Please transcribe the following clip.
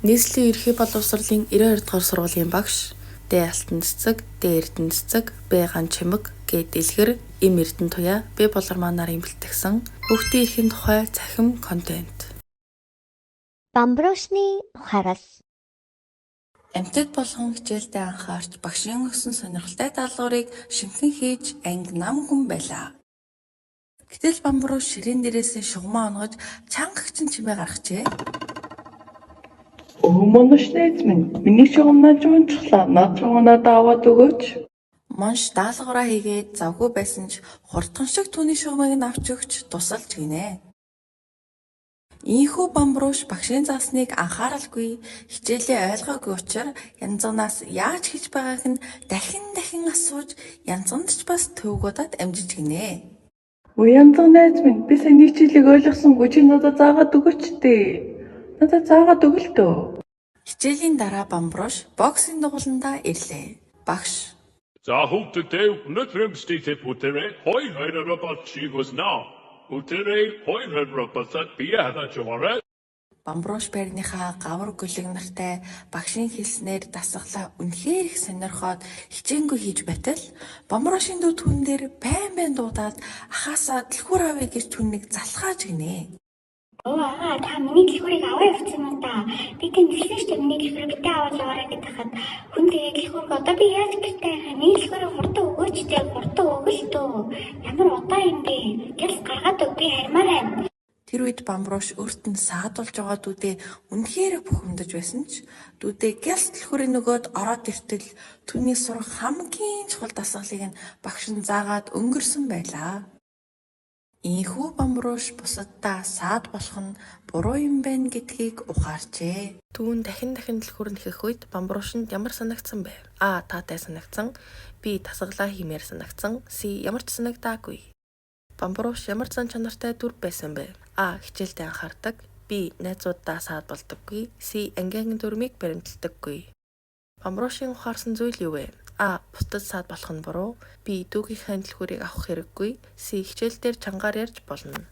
Нийслэлийн ерөнхий боловсролын 92 дугаар сургуулийн багш Д. Алтан цэцэг, Д. Эрдэнэ цэцэг, Б. Ган чимэг, Г. Дэлгэр, М. Эрдэнэ туяа, Б. Болормаа нарын бэлтгэсэн хүүхдийн эрхийн тухай цахим контент. Бамбруушны ухаарал. Амьтад болгон хичээлдээ анхаарч багшийн өгсөн сонирхолтой даалгаврыг шингэн хийж анги нам гүн байлаа. Гэтэл Бамбрууш ширээн дээрээсээ шугамаа унагаж чанга хачин чимээ гаргажээ. Өө Монош найз минь, миний шугам наад унчихлаа. Над шугам надад аваад өгөөч. Монш даалгавраа хийгээд завгүй байсан ч хурдхан шиг түүний шугамыг нь авч өгч тусалж гинэ. Ийнхүү Бамбрууш багшийн заасныг анхааралгүй, хичээлээ ойлгоогүй учир Янзганаас яаж хийж байгааг нь дахин дахин асууж Янзганд ч бас төвөг удаад амжиж гинэ. Өө Янзган найз минь, би сая нэг хичээлийг ойлгосонгүй, чи надад заагаад өгөөч дээ. Надад заагаад өг л дөө. Хичээлийн дараа Бамбрууш боксын дугуйландаа ирлээ. Багш За хүүхдүүдээ, өнөөдөр бичлэг хоёр хоёр робот чигснэ. Өдрөө хоёр роботод бие хадаж яваарай. Бамбрууш байрныхаа гавар гөлөг нартай багшийн хэлснээр дасгалаа үнэхээр их сонирхоод хичээнгүй хийж байтал Бамбруушийн дүү түүн дээр байн байн дуудаад ахаасаа түлхүүр авъя гэж түүнийг залхааж гинэ. Өө агаа, та миний түлхүүрийг аваа явчихсан юм да. Би танд хэлсэн шүү дээ, миний түлхүүрийг битгий аваад яваарай гэдэг хаад хүн тэгээд түлхүүрийг одоо би яаж гэртээ яах юм? Миний түлхүүрийг хурдан өгөөч дээ, хурдан өгөл дөө. Ямар удаа юм бэ? Гялс гаргаад өг, би хармаар байна. Тэр үед Бамбрууш өөрт нь саадулж байгаа дүүдээ үнэхээр бухимдаж байсан ч дүүдээ гялс түлхүүрийг өгөөд ороод иртэл түүний сурах хамгийн чухал дасгалыг нь багш нь заагаад өнгөрсөн байлаа. Ийнхүү Бамбрууш бусаддаа саад болох нь буруу юм байна гэдгийг ухаарчээ. Түүн дахин дахин түлхүүр нэхэх үед Бамбруушинд ямар санагдсан бэ? А. Таатай санагдсан. Б. Дасгалаа хиймээр санагдсан. С. Ямар ч санагдаагүй. Бамбрууш ямар зан чанартай дүр байсан бэ? А. Хичээлдээ анхаардаг. Б. Найзууддаа саад болдоггүй. С. Ангийн дүрмийг баримталдаггүй. Бамбруушийн ухаарсан зүйл юу вэ? А. Бусдад саад болох нь буруу. Б. Дүүгийнхээ түлхүүрийг авах хэрэггүй. С. Хичээл дээр чангаар ярьж болно.